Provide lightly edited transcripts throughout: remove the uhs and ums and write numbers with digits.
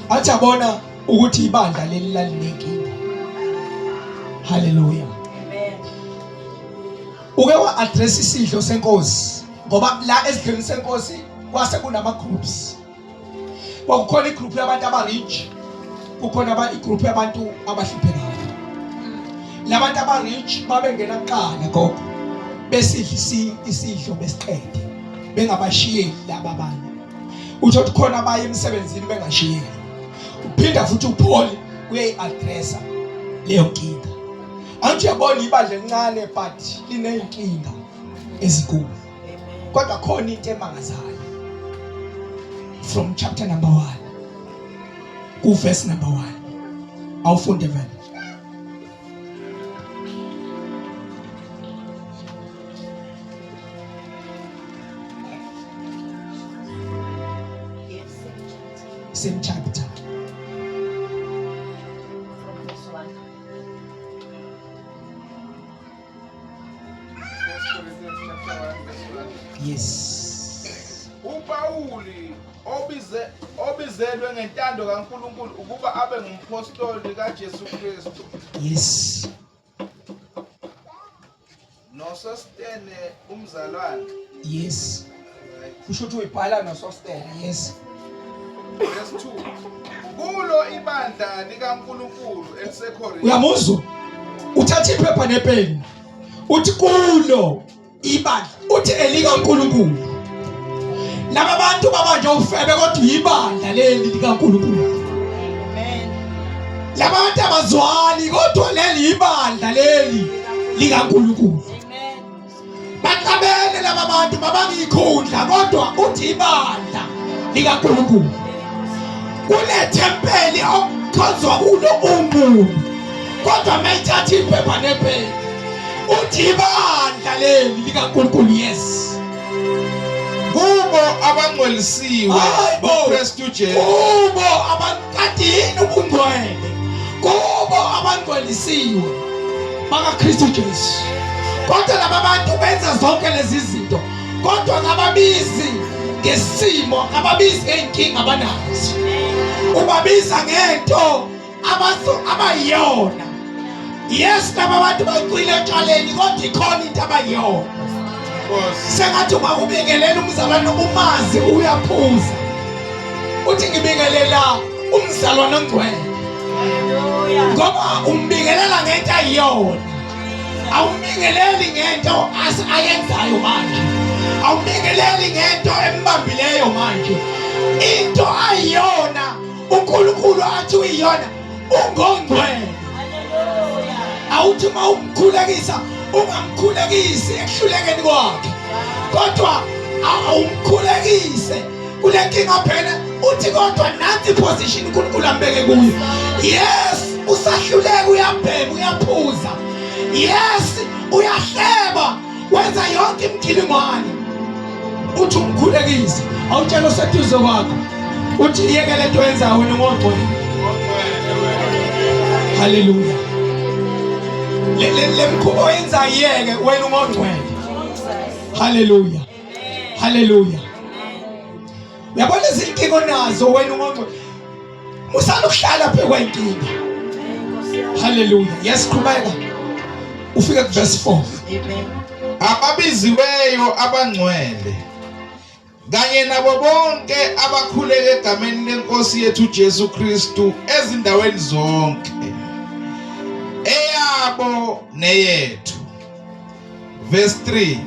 Athi abona ukuthi ibandla leli lalinenkinga. Hallelujah. Amen. Uke wa address isidlo senkosi ngoba la esidlweni senkosi kwase kunama groups. Kwakukhona igroup yabantu aba rich, kukhona aba igroup yabantu abahluphekayo. Labantu aba rich babengena kuqala gogo besidla isidlo besiqede bengabashiyeli laba abanye. Uthola ukuthi khona abaye emsebenzini bengashiyeli. Uphinda futhi uPaul uyayi-addressa leyo nkinga. Angithi uyabona ibandla elincane but liney'nkinga ezinkulu. Kodwa khona into emangazayo. From chapter number 1 ku verse number 1. Awufunde vele. Same chapter. From verse 1. First Corinthians chapter 1 verse 1. Yes. uPawuli obize obizelwe ngentando kaNkuluNkulu ukuba abe ngumphostoli kaJesu Kristu Yes. noSostene umzalwane. Yes. Kusho ukuthi uyibhala noSostene. Yes. Verse 2. Kulo ibandla likaNkuluNkulu eliseKorinte. Uyamuzwa? Uthatha iphepha nepeni. Uthi kulo ibandla uthi elikaNkuluNkulu. Laba bantu babanjwa ufebe kodwa ibandla leli likaNkuluNkulu. Amen. Laba bantu abazwani kodwa leli ibandla leli likaNkuluNkulu. Amen. Baxabene laba bantu babangikhundla kodwa uthi ibandla likaNkuluNkulu. Kunethempeli okukhonzwa kulo umuntu. Kodwa mayithatha iphepha nepeni uthi ibandla leli likaNkuluNkulu yes. Kubo abangcwelisiwe Hayi bo. kuKristu Jesu. Kubo abakade yini ubungcwele. Kubo abangcwelisiwe bakaKristu Jesu. Kodwa laba bantu benza zonke lezi zinto kodwa kababizi ngesimo, kababizi ngey'nkinga abanazo. Ubabiza ngento abaso abayiyona. Yes, laba bantu bacwile etshaleni kodwa ikhona into abayiyona. Nkosi. Sengathi uma ubingelela umzalwane umazi uyaphuza. Uthi ngibingelela umzalwane ongcwele. Hallelujah. Ngoba umbingelela ngento ayiyona. Awumbingeleli ngento ayenzayo manje. Awumbingeleli ngento embambileyo manje. Into ayiyona uNkulunkulu athi uyiyona ungongcwele. Hallelujah. Awuthi uma umkhulekisa ungamkhulekisi ekuhlulekeni kwakhe. Kodwa awumkhulekise kule nkinga phela uthi kodwa nansi position uNkulunkulu ambeke kuyo. Yes, usahluleka uyabhema uyaphuza. Yes, uyahleba wenza yonke imigilingwane. Uthi umkhulekise, awutshela oseduze kwakho. Uthi iyeke lento oyenzayo wena ungongcwele. Hallelujah. Le le le mkhuba oyenza iyeke wena ungongcwele. Jesus. Hallelujah. Amen. Hallelujah. Amen. Uyabona izinkinga onazo wena ungongcwele. Musana ukuhlala phe kwenkinga. Nkosi yami. Hallelujah. Yes, qhubeka. Ufike ku verse 4. Amen. Ababiziweyo abangcwele kanye nabo bonke abakhuleka egameni lenkosi yethu Jesu Kristu ezindaweni zonke eyabo neyethu. Verse 3.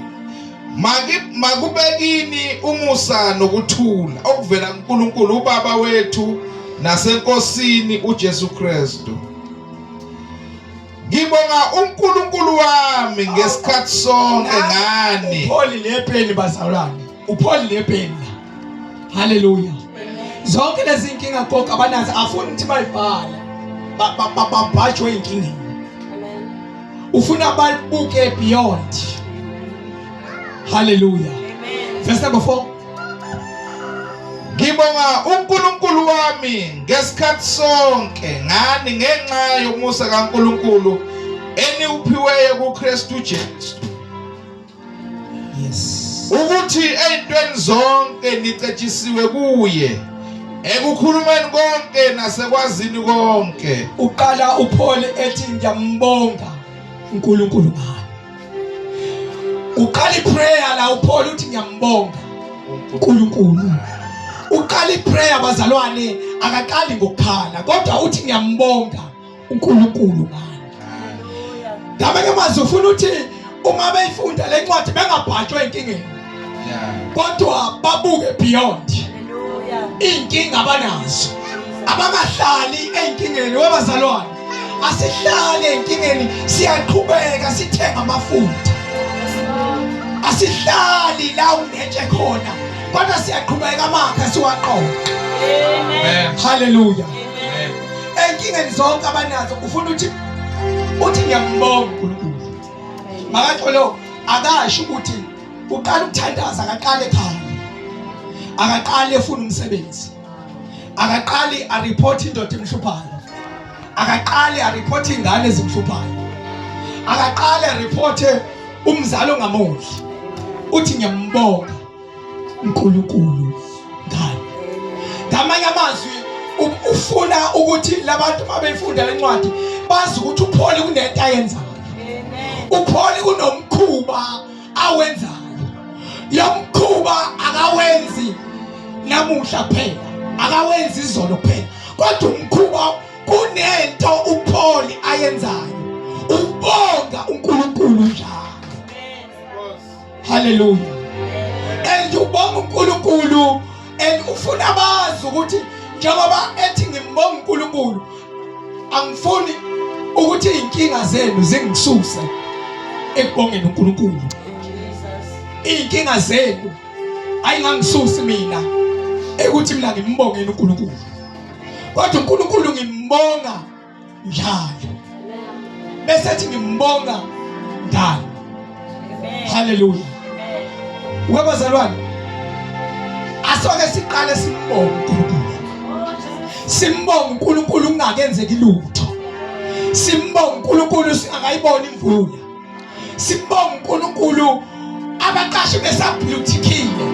Makube kini umusa nokuthula okuvela kuNkulunkulu uBaba wethu naseNkosini uJesu Kristu. Ngibonga uNkulunkulu wami ngesikhathi sonke ngani. Upholi lepeni bazalwane. Upholi lepeni la. Hallelujah. Zonke lezi inkinga gogo abanazo afuni ukuthi bayibhale. Babhajwe inkingeni. Amen. Ufuna babuke beyond. Hallelujah. Amen. Verse number 4. Ngibonga uNkulunkulu wami ngesikhathi sonke ngani ngenxa yomusa kaNkulunkulu eniwuphiweyo kuKristu Jesu. Yes. Ukuthi eyintweni zonke nicetshisiwe kuye. Ekukhulumeni konke nasekwazini konke. Uqala uPaul ethi ngiyambonga uNkulunkulu ngani. Uqala iprayer la uPaul uthi ngiyambonga uNkulunkulu. Uqala iprayer bazalwane akaqali ngokukhala kodwa uthi ngiyambonga uNkulunkulu ngani. Ngamanye amazwi ufuna ukuthi uma beyifunda le ncwadi bengabhajwa enkingeni. Kodwa babuke beyond. Inkinga abanazo. Abangahlali enkingeni webazalwane. Asihlali enkingeni siyaqhubeka sithenga amafutha. Asihlali la unetshe khona kodwa siyaqhubeka amakha siwaqoqa. Amen. Hallelujah. Enkingeni zonke abanazo ufuna ukuthi uthi ngiyambonga uNkulunkulu. Makatho lo akasho ukuthi uqala ukuthandaza akaqale ekhaya. Akaqali efuna umsebenzi. Akaqali a report indoda emhluphayo. Akaqali a report ingane ezimhluphayo. Akaqali a report umzali ongamondli. Uthi ngiyambonga uNkulunkulu ngani. Ngamanye amazwi ufuna ukuthi labantu mabefunda lencwadi bazi ukuthi uPaul kunento ayenzayo. UPaul kunomkhuba awenzayo. Lo mkhuba akawenzi namuhla kuphela, akawenzi izolo kuphela. Kodwa umkhuba kunento uPaul ayenzayo. Ubonga uNkulunkulu njalo. Hallelujah. And ubonga uNkulunkulu and ufuna bazi ukuthi njengoba ethi ngimbonga uNkulunkulu angifuni ukuthi izinkinga zenu zingisuse ekubongeni uNkulunkulu. Izinkinga zenu ayingangisusi mina ekuthi mina ngimbongeni uNkulunkulu. Kodwa uNkulunkulu ngimbonga njalo bese ethi ngimbonga ngani. Haleluya. Webazalwane, asoke siqale simbonge uNkulunkulu, simbonge uNkulunkulu kungakenzeki lutho, simbonge uNkulunkulu singakayiboni imvula, simbonge uNkulunkulu abaqashi besabhluthikile.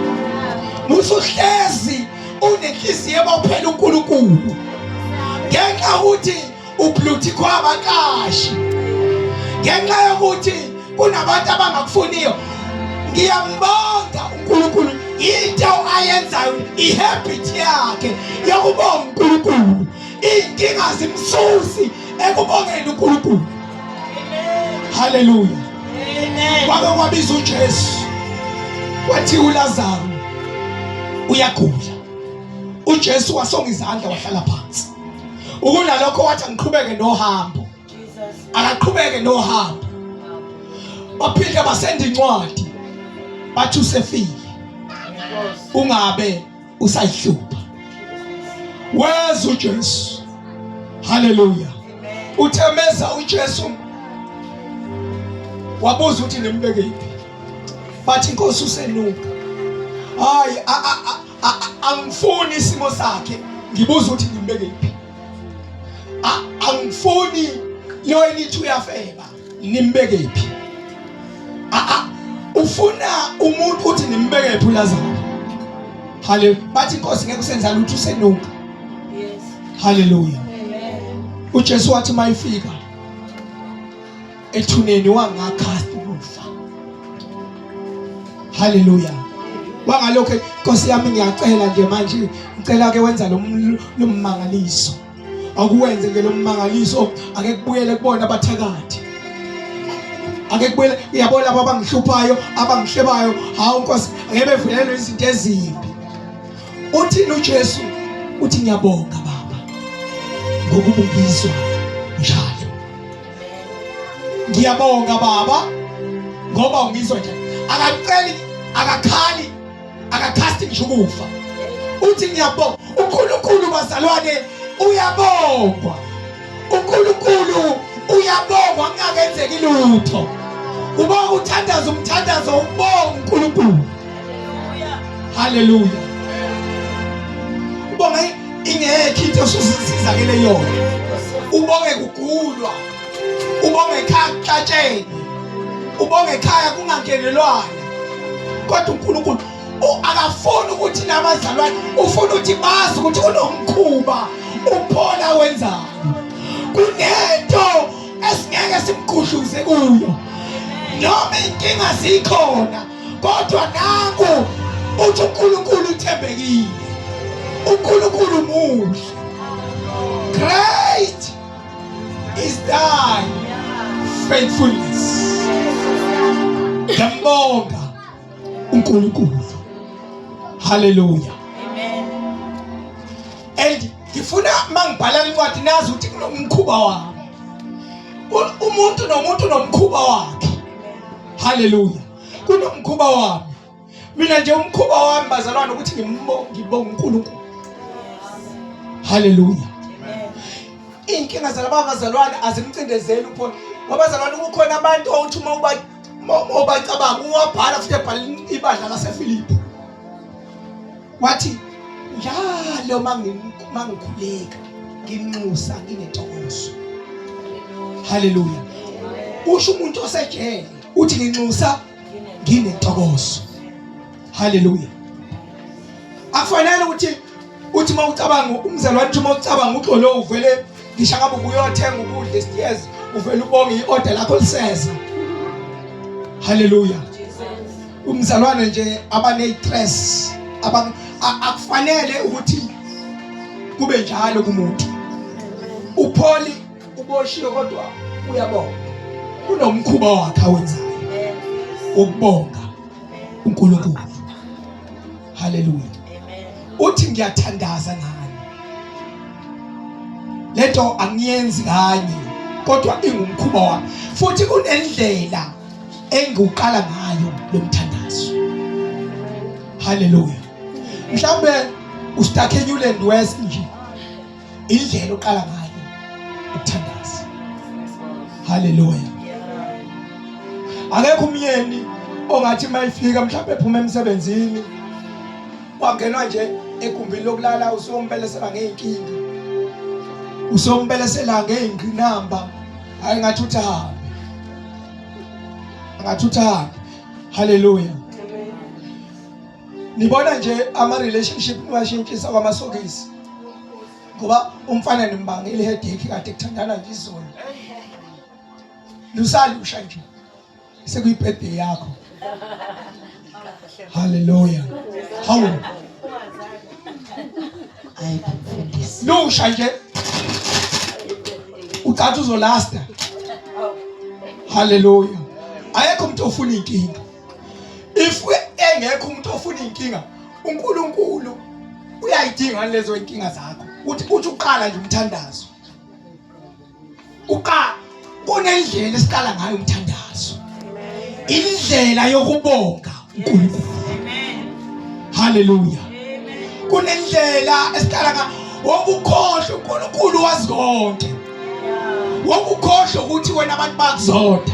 Musuhlezi unenhliziyo ebophela uNkulunkulu ngenxa ukuthi ubhluthikwa abaqashi, ngenxa yokuthi kunabantu abangakufuniyo. Ngiyambonga uNkulunkulu, into ayenzayo ihabit yakhe yokubonga uNkulunkulu. Inkinga zimsusi ekubongeni uNkulunkulu. Haleluya. Kwake kwabiza uJesu wathi uLazaru uyagula. uJesu wasonga izandla wahlala phansi. Ukunalokho wathi angiqhubeke nohambo. Akaqhubeke nohambo. Baphinde basenda incwadi bathi usefile. Ungabe usayihlupha. Weza uJesu. Haleluya. Uthemeza uJesu wabuza ukuthi nimbeke phi. Bathi inkosi usenuka. Hayi, angifuni isimo sakhe, ngibuza ukuthi ngimbeke phi. Angifuni lo elithi uyafeba, nimbeke phi. Ufuna umuntu ukuthi nimbeke phi uLazaro. Haleluya. Bathi inkosi ngeke usenza lutho, usenuka. Yes. Haleluya. Amen. uJesu wathi mayifika ethuneni wangakha ukufa. Haleluya. Wangalokho Nkosi yami ngiyacela nje manje, ngicela ke wenza lo mmangaliso. Akuwenze ke lo mmangaliso, ake kubuyele kubona abathakathi. Ake kubuyele, uyabona labo abangihluphayo, abangihlebayo, hawu Nkosi, ake bevulelwe izinto ezimbi. Uthini uJesu? Uthi ngiyabonga Baba ngokuba ungizwa njalo. Ngiyabonga Baba ngoba ungizwa njalo. Akaceli, akakhali, akakhasti ngisho ukufa. Uthi ngiyabonga. uNkulunkulu bazalwane uyabongwa. uNkulunkulu uyabongwa kungakenzeki lutho. Ubonga uthandaza umthandazo ubonga uNkulunkulu. Haleluya. Ubonga ingekho into osusizakele yona. Ubonge kugulwa. Ubonge ekhaya kuxatshene. Ubonge ekhaya kungangenelwana. Kodwa uNkulunkulu Akafuni ukuthi nabazalwane, ufuna ukuthi bazi ukuthi kunomkhuba uPaul wenzayo. Kunento esingeke simgudluze kuyo. Noma inkinga zikhona, kodwa nangu uthi uNkulunkulu uthembekile. uNkulunkulu muhle. Great is thy faithfulness. Ngiyambonga uNkulunkulu. Hallelujah. Amen. And ngifuna mangibhala incwadi nazi ukuthi kunomkhuba wami. Umuntu nomuntu nomkhuba wakhe. Hallelujah. Kunomkhuba wami. Mina nje umkhuba wami bazalwane ukuthi ngibonge uNkulunkulu. Hallelujah. Inkinga zalaba bazalwane azimcindezeli uPaul. Wabazalwane kukhona abantu othi uma uba obacabanga uwabhala futhi ebhala ibandla laseFilipi. Wathi njalo mangikhuleka nginxusa nginentokozo. Hallelujah. Usho umuntu osejele uthi nginxusa nginentokozo. Haleluya. Akufanele ukuthi uthi uma ucabanga umzalwane uthi uma ucabanga uxolo uvele ngisho ngabe ubuyothenga ukudla esitiyezi uvele ubonge i-order lakho liseza. Haleluya. Umzalwane nje abane-stress akufanele ukuthi kube njalo kumuntu. UPaul uboshiwe kodwa uyabonga. Kunomkhuba wakhe awenzayo. Ukubonga uNkulunkulu. Haleluya. Uthi ngiyathandaza ngani. Lento angiyenzi kanye kodwa ingumkhuba wami. Futhi kunendlela engiwuqala ngayo lo mthandazo. Haleluya. Mhlawumbe ustakhe eNewland West nje. Indlela oqala ngayo ukuthandaza. Haleluya. Akekho umyeni ongathi mayifika mhlawumbe ephuma emsebenzini wangenwa nje egumbini lokulala usombelesela ngeyinkinga usombelesela ngeyingqinamba hayi ngathi uthi hambe ngathi uthi hambe haleluya nibona nje ama relationship niwashintshisa kwamasokisi ngoba umfana nimbangela iheadache kade kuthandana nje izolo lusalusha nje sekuyibirthday yakho haleluya hawu Hayi mfundisi. lusha nje ucathi uzolasta haleluya ayekho umuntu ofuna inkinga if engekho umuntu ofuna inkinga uNkulunkulu uyayidinga lezo inkinga zakho uthi uthi uqala nje umthandazo uqala kunendlela esiqala ngayo umthandazo indlela yokubonga uNkulunkulu haleluya kunendlela esiqala nga wokukhohlwa uNkulunkulu wazi konke wokukhohlwa ukuthi wena abantu bakuzonda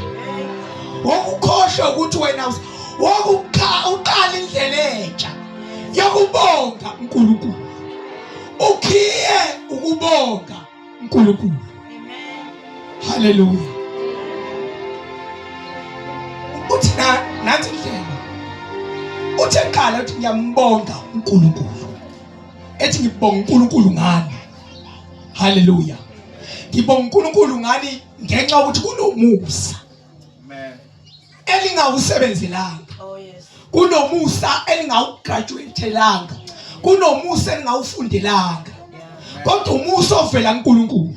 wokukhohlwa ukuthi wena wokuqala indlela entsha yokubonga uNkulunkulu ukhiye ukubonga uNkulunkulu. Haleluya. Uthi na nathi indlela. Uthe qala uthi ngiyambonga uNkulunkulu. Ethi ngibonga uNkulunkulu ngani. Haleluya. Ngibonga uNkulunkulu ngani ngenxa yokuthi kunomusa. Amen. Elingawusebenzelanga. Oh yes. Kunomusa elingawugraduatelanga. Kunomusa elingawufundelanga. Kodwa umusa ovela kuNkulunkulu.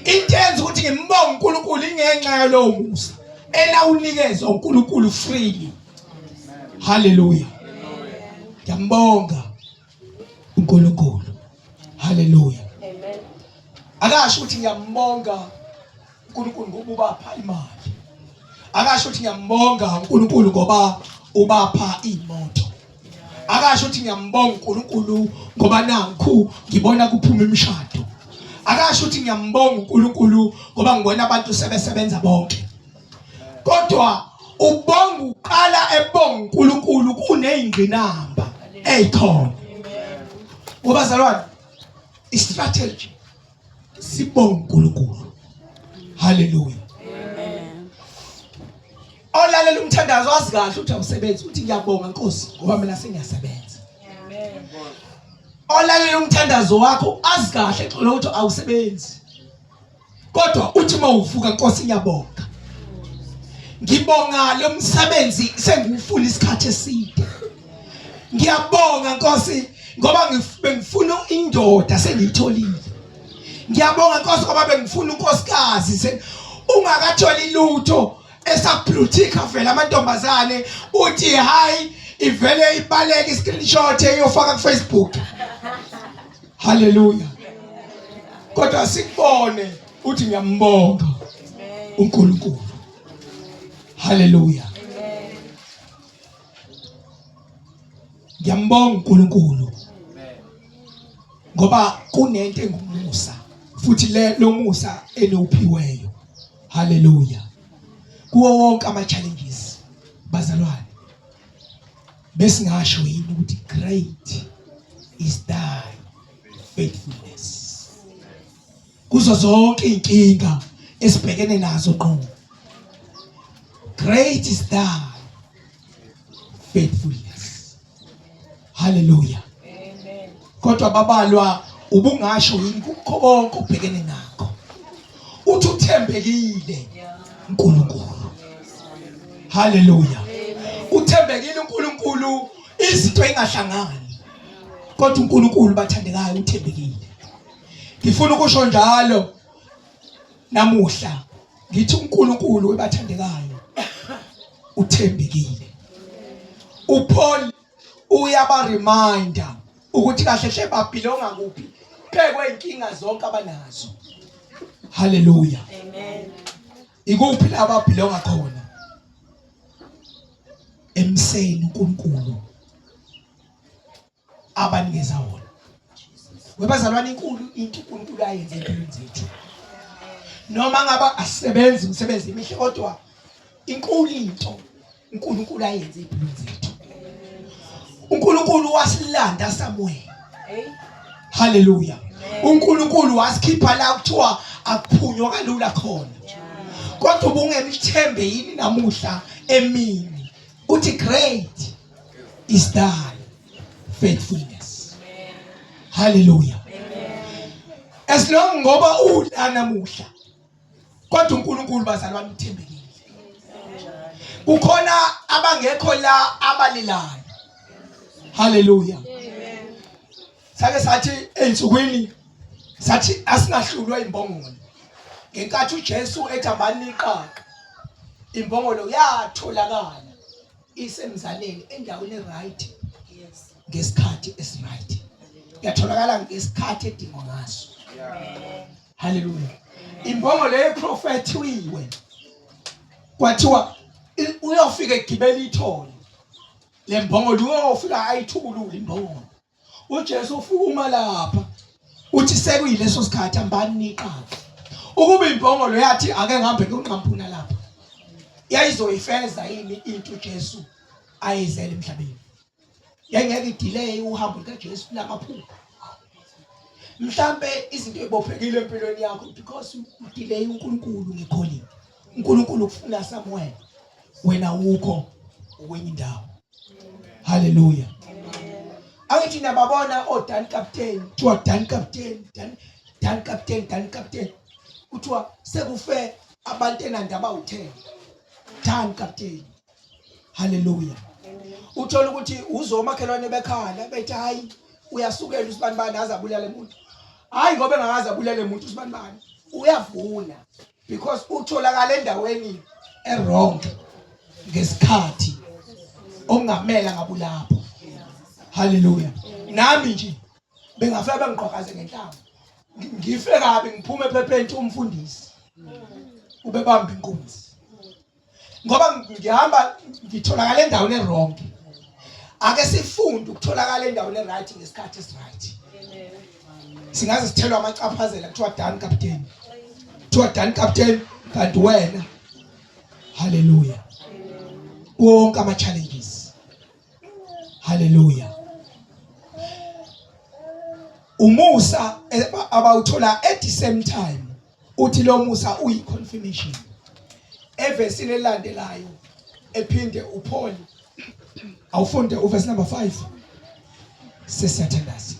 Into enza ukuthi ngimbonge uNkulunkulu ingenxa yalowo musa elawunikezwa uNkulunkulu freely. Haleluya. Ngiyambonga uNkulunkulu. Haleluya. Amen. Akasho ukuthi ngiyambonga uNkulunkulu ngoba ubapha imali. Akasho ukuthi ngiyambonga uNkulunkulu ngoba ubapha imoto. Akasho ukuthi ngiyambonga uNkulunkulu ngoba nakhu ngibona kuphuma imishado. Akasho ukuthi ngiyambonga uNkulunkulu ngoba ngibona abantu sebesebenza bonke. Kodwa ubonga uqala ebonga uNkulunkulu kunezingqinamba ezikhona. Ngoba zalwane istrategy sibonga uNkulunkulu. Hallelujah. Amen. Olalela umthandazo wazi kahle ukuthi awusebenzi, uthi ngiyabonga Nkosi ngoba mina sengiyasebenza. Amen. Olalela umthandazo wakho azi kahle xolo ukuthi awusebenzi. Kodwa uthi uma uvuka Nkosi ngiyabonga. Ngibonga lo msebenzi sengiwufuna isikhathi eside. Ngiyabonga Nkosi ngoba bengifuna indoda sengiyitholile. Ngiyabonga Nkosi ngoba bengifuna unkosikazi ungakatholi lutho esablutika vele amantombazane uthi hayi ivele ibaleke iscreenshot eyofaka ku Facebook. Haleluya. Kodwa sikubone uthi ngiyambonga uNkulunkulu. Haleluya. Ngiyambonga uNkulunkulu. Ngoba kunento engumusa futhi le lomusa eniwuphiweyo. Haleluya. Kuwo wonke ama challenges bazalwane besingasho yini ukuthi great is thy faithfulness kuzo zonke inkinga esibhekene nazo ngqo great is thy faithfulness haleluya Amen. Kodwa babalwa ubungasho yini kukho konke ubhekene nakho uthi uthembekile uNkulunkulu haleluya uthembekile uNkulunkulu izinto engahlangani kodwa uNkulunkulu bathandekayo uthembekile ngifuna ukusho njalo namuhla ngithi uNkulunkulu webathandekayo uthembekile uPaul uyaba reminder ukuthi kahle hle babhilonga kuphi phekwe inkinga zonke abanazo haleluya Amen. Ikuphi la ababhilonga khona? Emseni uNkulunkulu abanikeza wona. Webazalwane inkulu into uNkulunkulu ayenze empilweni zethu. Noma ngaba asebenzi imisebenzi emihle kodwa inkulu into uNkulunkulu ayenze empilweni zethu. uNkulunkulu wasilanda somewhere. Haleluya. uNkulunkulu wasikhipha la kuthiwa akuphunywa kalula khona. Kodwa ubungemthembe yini namuhla emini? Uthi great is thy faithfulness. Haleluya. As long ngoba ula namuhla kodwa uNkulunkulu bazalwane uthembekile. Kukhona abangekho la abalilayo. Haleluya. Sake sathi ezinsukwini sathi asingahlulwa imbongolo. Ngenkathi uJesu ethi hambani niqaqa imbongolo yatholakala isemzaleni endaweni right ngesikhathi esiright. Yatholakala ngesikhathi edingwa ngaso. Haleluya. Imbongolo eprofethiwe kwathiwa uyofika egibela ithole le mbongolo uyofika ayithukulule imbongolo. uJesu ufika uma lapha uthi sekuyileso sikhathi ambani niqaphe ukuba imbongolo yathi ake ngihambe ngiyonqampuna lapha yayizoyifeza yini into uJesu ayizele emhlabeni yayingeke idelay uhambo likaJesu lamaphupho mhlambe izinto ebophekile empilweni yakho because udelay uNkulunkulu ngecalling uNkulunkulu ukufuna somewhere wena ukho ukwenye indawo haleluya angithi nababona oDan Captain kuthiwa Dan Captain Dan Dan Captain Dan Captain kuthiwa sekufe abantu enandaba u10 Dan Captain haleluya uthola ukuthi uzomakhelwane bekhala bethi hayi uyasukela usibanibani aze abulale umuntu hayi ngoba engakaze abulale umuntu usibanibani uyavuna because utholakala endaweni ewrong ngesikhathi okungamela ngabulapho haleluya nami nje bengafika bengiqhakaze ngenhlamba ngife kabi ngiphume ephepheni umfundisi ubebamba inkunzi ngoba ngihamba ngitholakala endaweni ewrong ake sifunde ukutholakala endaweni eright ngesikhathi esiright singaze sithelwe amacaphazela kuthiwa done captain kuthiwa done captain kanti wena haleluya wonke ama challenges haleluya umusa eh, abawuthola at the same time uthi lo musa uyi confirmation evesini elilandelayo Ephinde uPaul awufunde uverse number 5 sesiyathandaza.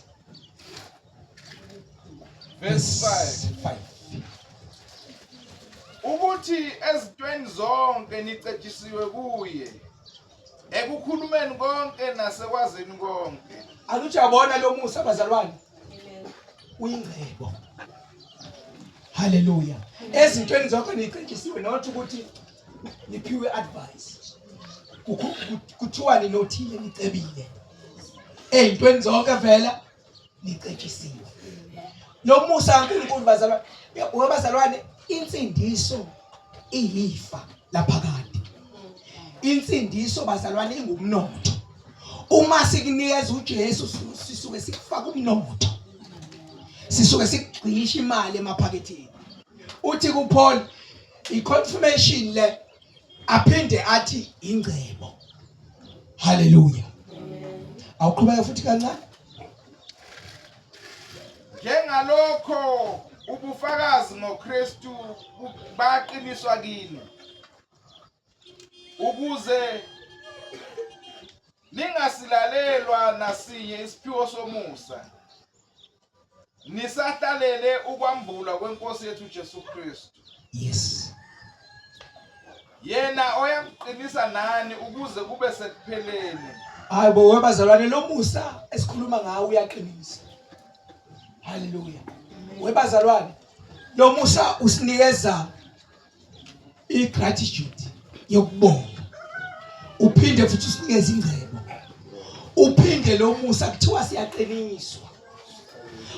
Verse 5. 5. Ukuthi ezintweni zonke nicetshisiwe kuye ekukhulumeni konke nasekwazini konke. Aluthi yabona lo musa bazalwane. Uyingcebo. Haleluya. Ezintweni zonke nicetshisiwe not ukuthi niphiwe advice. Kuthiwa ninothile nicebile. Ezintweni zonke vela nicetshisiwe. Lo musa kaNkulunkulu bazalwane, webazalwane insindiso iyifa laphakade. Insindiso bazalwane ingumnotho. Uma sikunikeza uJesu sisuke sikufaka umnotho. Sisuke sikugcisha imali emaphaketheni. Uthi kuPaul i-confirmation le aphinde athi ingcebo. Haleluya. Awuqhubeka futhi kancane. Njengalokho ubufakazi ngoKristu baqiniswa kini ukuze ningasilalelwa nasinye isiphiwo somusa nisahlalele ukwambulwa kwenkosi yethu Jesu Kristu. Yes. Yena oyakuqinisa nani ukuze kube sekupheleni. Hayi bo webazalwane lo musa esikhuluma ngawo uyaqinisa. Haleluya. Webazalwane lo musa usinikeza i-gratitude yokubonga. Uphinde futhi usinikeze ingcebo. Uphinde lo musa kuthiwa siyaqiniswa.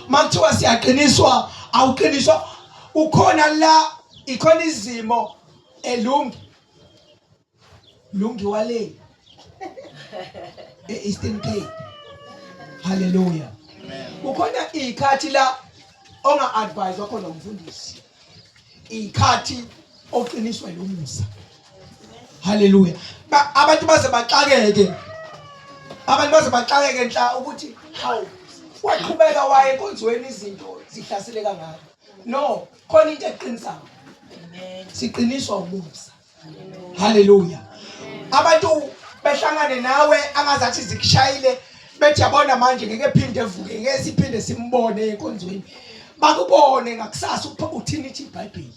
Makuthiwa siyaqiniswa awuqiniswa ukhona la ikhona izimo elungi lungi wale e-Eastern Cape haleluya kukhona izikhathi la onga advise khona umfundisi izikhathi oqiniswa lomusa haleluya abantu baze baxakeke abantu baze baxakeke nhla ukuthi hawu waqhubeka waye enkonzweni izinto zihlasele kangaka no khona into eqinisayo siqiniswa umusa haleluya abantu behlangane nawe angazathi zikushayile bethi yabona manje ngeke phinde evuke ngeke siphinde simbone enkonzweni bakubone ngakusasa uthini ithi iBhayibheli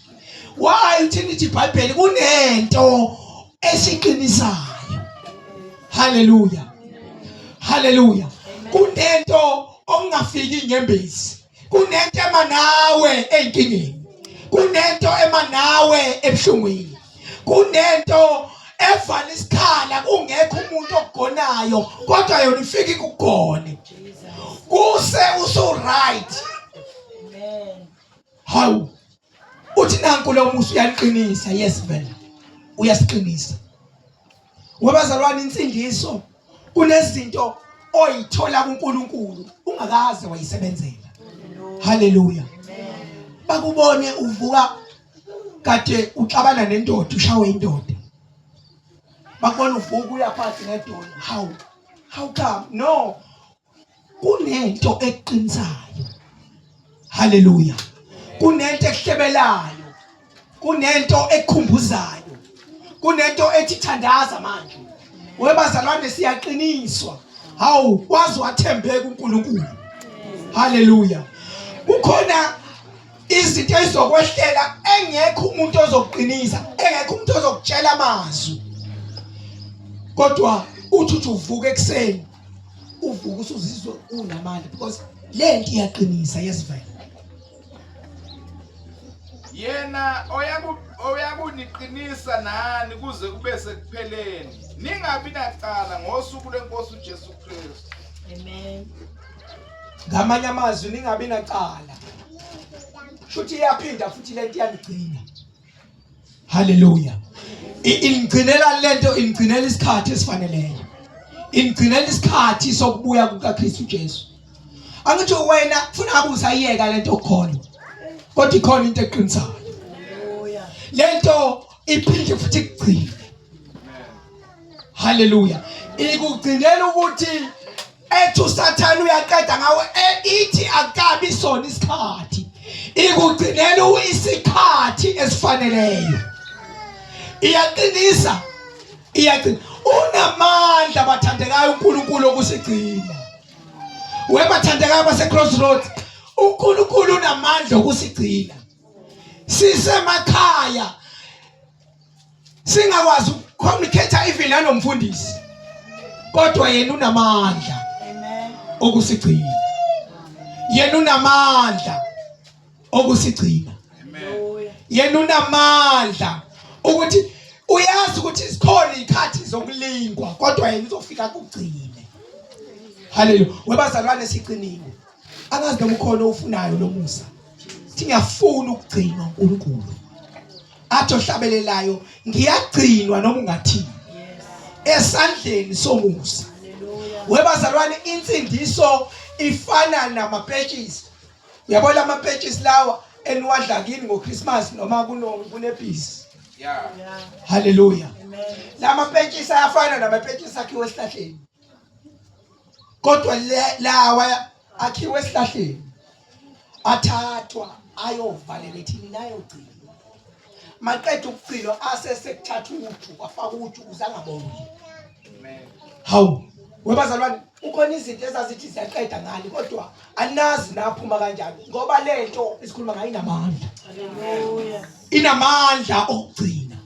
why uthini ithi iBhayibheli kunento esiqinisayo haleluya haleluya kunento okungafiki inyembezi kunento ema nawe ey'nkingeni kunento ema nawe ebuhlungwini kunento evala isikhala kungekho umuntu okugonayo kodwa yona ifike ikugone kuse usu right hawu uthi nanku lo musa uyaliqinisa yes vele uyasiqinisa Webazalwane insindiso kunezinto oyithola kuNkulunkulu ungakaze wayisebenzela. Haleluya. Bakubone uvuka kade uxabana nendoda ushawe indoda. Bakubona uvuka uya phansi ngedolo. How? How come? No. Kunento eqinisayo. Haleluya. Kunento ekuhlebelayo. Kunento ekukhumbuzayo. Kunento ethi thandaza manje. Webazalwane siyaqiniswa. Hawu wazi wathembeka uNkulunkulu. Haleluya. Kukhona izinto ezizokwehlela engekho umuntu ozokuqinisa, engekho umuntu ozokutshela amazwi. Kodwa uthi uthi uvuka ekuseni uvuka usuzizwa unamandla because lento iyaqinisa yesivele yena oyakuniqinisa nani kuze kube sekupheleni ningabi nacala ngosuku lwenkosi uJesu Kristu amen ngamanye amazwi ningabi nacala shuthi iyaphinda futhi lento iyanigcina Haleluya. Ingcinela lento ingcinela isikhathi esifaneleyo. Ingcinela isikhathi sokubuya kukaKristu Jesu. Angithi wena funa ngabe usayiyeka lento khona. Kodwa ikhona into eqinisayo. Lento iphinde futhi ikugcine. Haleluya. Ikugcinela ukuthi ethi usathane uyaqeda ngawe e, ithi akabi sona isikhathi ikugcinela isikhathi esifaneleyo iyaqinisa. Iyagcina. Unamandla bathandekayo uNkulunkulu okusigcina. Webathandekayo base Crossroads, uNkulunkulu unamandla okusigcina. Sisemakhaya singakwazi ukucommunicate even nanomfundisi kodwa yena unamandla okusigcina yena unamandla okusigcina yena unamandla ukuthi uyazi ukuthi zikhona izikhathi zokulingwa kodwa yena uzofika kugcine haleluya webazalwane sigciniwe angazi noma ukhona ofunayo lo musa thi ngiyafuna ukugcinwa uNkulunkulu athi ohlabelelayo ngiyagcinwa noma ungathini esandleni somusa webazalwane insindiso ifana namapetshisi uyabona amapetshisi lawa eniwadla kini ngoChristmas noma kunebhizi Yeah. Haleluya. La mapetshisi ayafana namapetshisi akhiwe esihlahleni. Kodwa lawa akhiwe esihlahleni athathwa ayovalelwa ethini nayogcinwa. Maqeda ukugcinwa asesekuthatha uju kwafaka uju ukuze angaboli. Hawu, webazalwane ukhona izinto ezazithi ziyaqeda ngani kodwa anazi naphuma kanjani ngoba lento isikhuluma ngayo inamandla. Haleluya. Inamandla okugcina.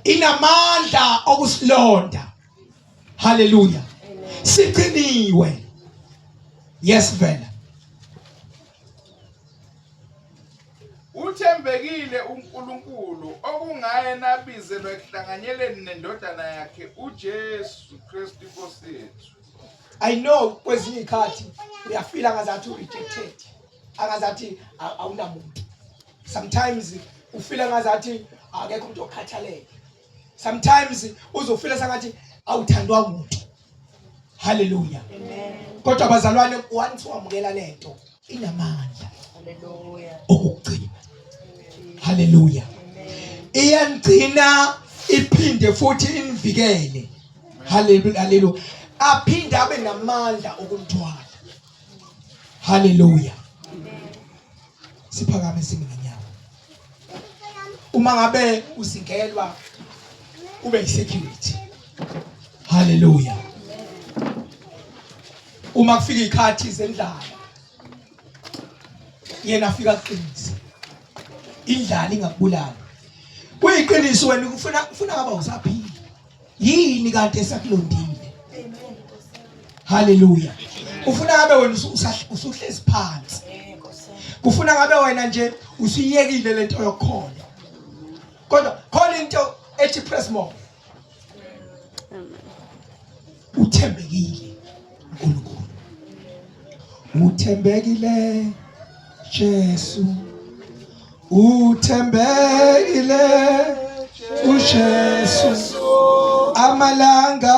Inamandla okusilonda. Haleluya. Sigciniwe. Yes vela. Uthembekile uNkulunkulu okungaye nabizelwa ekuhlanganyeleni nendodana yakhe uJesu Kristu inkosi yethu. I know kwezinye ikhathi uyafila ngazathi urejected. Angazathi awunamuntu. Sometimes ufila ngazathi akekho umuntu okhathalele. Sometimes uzofila sengathi awuthandwa umuntu. Haleluya. Kodwa bazalwane once wamukela lento inamandla. Haleluya. Okugcina. Haleluya. Iyangcina iphinde futhi inivikele. Haleluya. Haleluya. Aphinde abe namandla okumthwala. Haleluya. Siphakame sime ngenyawo. Uma ngabe uzingelwa ube yisecurity. Haleluya. Uma kufika ikhathi zendlala yena afika kuqinise. Indlala ingakubulala. Kuyiqiniso wena ufuna ufuna ngaba usaphila. Yini kanti esakulondile? Haleluya. Ufuna ngabe wena usuhlezi phansi. Kufuna ngabe wena nje usuyekile lento yokukholwa. Kodwa khona into ethi press more. Uthembekile uNkulunkulu. Uthembekile Jesu. Uthembekile uJesu amalanga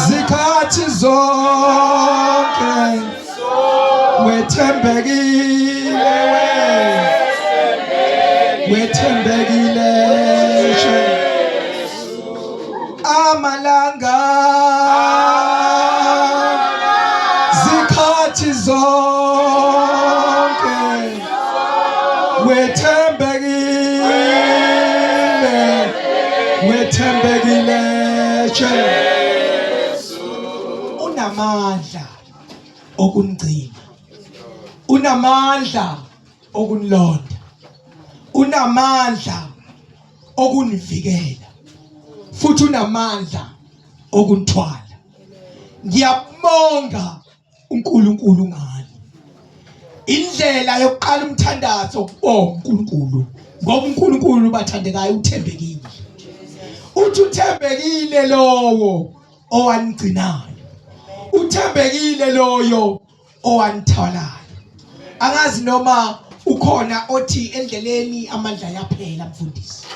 zikhathi zonke wethembekile wethembekile amalanga zikhathi zonke wethembekile wethembekile Jesu unamandla okunigcina unamandla okunilonda unamandla okunivikela futhi unamandla okunithwala ngiyabonga uNkulunkulu ngani indlela yokuqala umthandazo ukubonga uNkulunkulu ngoba uNkulunkulu bathandekayo uthembekile uthi uthembekile lowo owanigcinayo uthembekile loyo owanithwalayo angazi noma ukhona othi endleleni amandla yaphela mfundisi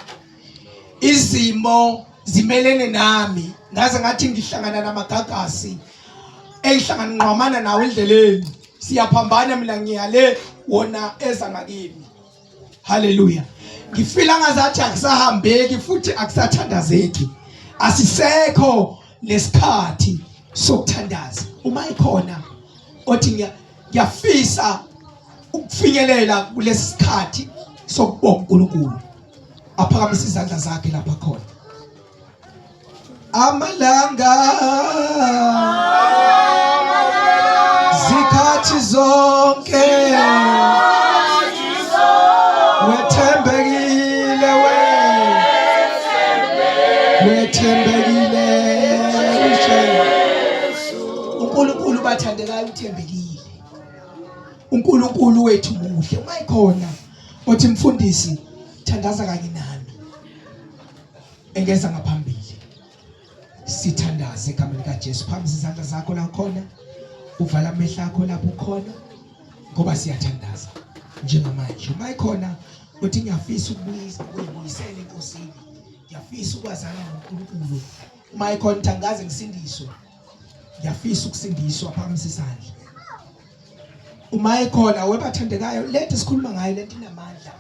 izimo zimelene nami ngaze ngathi ngihlangana namagagasi engihlangana nqwamana nawo endleleni siyaphambana mina ngiyale wona eza ngakimi Haleluya. Ngifila ngazathi akusahambeki futhi akusathandazeki. Asisekho lesikhathi sokuthandaza. Uma ikhona othi ngiyafisa ukufinyelela kulesi sikhathi sokubonga uNkulunkulu. Aphakamise izandla zakhe lapha khona. Amalanga zikhathi zonke wethembekile we wethembekile uNkulunkulu bathandekayo uthembekile uNkulunkulu wethu muhle uma ikhona othi mfundisi thandaza kanye nami engeza ngaphambili sithandaze egameni kaJesu phambi izandla zakho la khona uvala amehlo akho lapho ukhona ngoba siyathandaza njengamanje uma ikhona uthi ngiyafisa ukubuyisa ukuyibuyisela enkosini ngiyafisa ukwazana noNkulunkulu uma ikhona uthi angikaze ngisindiswe ngiyafisa ukusindiswa phambi isandla uma ekhona webathandekayo lento esikhuluma ngayo lento inamandla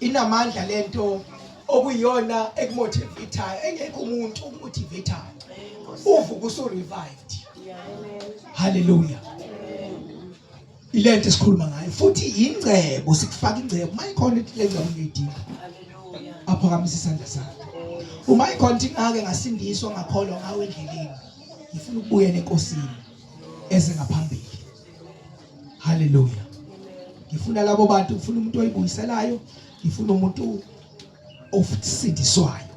inamandla lento okuyiyona ekumotivateayo engekho umuntu okumotivateayo uvuka usu revived haleluya ilento esikhuluma ngayo futhi ingcebo sikufaka ingcebo uma ikhona into lengcebo ngiyidinga aphakamisa isandla sakhe uma ikhona into ngake ngasindiswa ngakholwa ngawe endleleni ngifuna ukubuyela enkosini eze ngaphambili haleluya ngifuna labo bantu ngifuna umuntu oyibuyiselayo ngifuna umuntu ofusindiswayo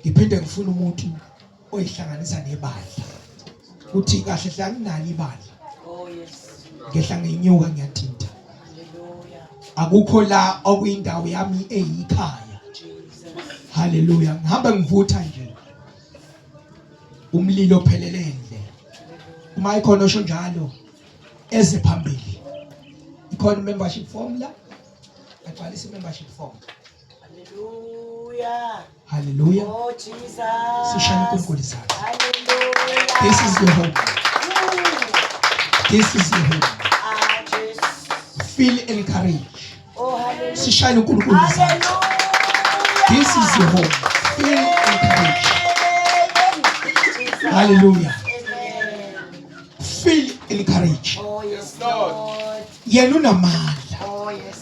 ngiphinde ngifuna umuntu oyihlanganisa nebandla uthi kahle hle anginalo ibandla Oh yes. ngehla ngenyuka ngiyatinta Hallelujah. akukho la okuyindawo yami eyikhaya Jesus. haleluya ngihamba ngivutha nje umlilo ophelele endle uma ikhona osho njalo eze phambili ikhona membership form la agcwalise membership form Hallelujah. haleluya Oh Jesus. sishaya uNkulunkulu izandla Hallelujah. this is your home this is your home Ah, Jesus. feel encouraged Oh hallelujah. sishaya uNkulunkulu izandla Hallelujah. this is your home feel encouraged Amen. hallelujah Amen. feel encouraged Oh yes, Lord. Lord. yena unamandla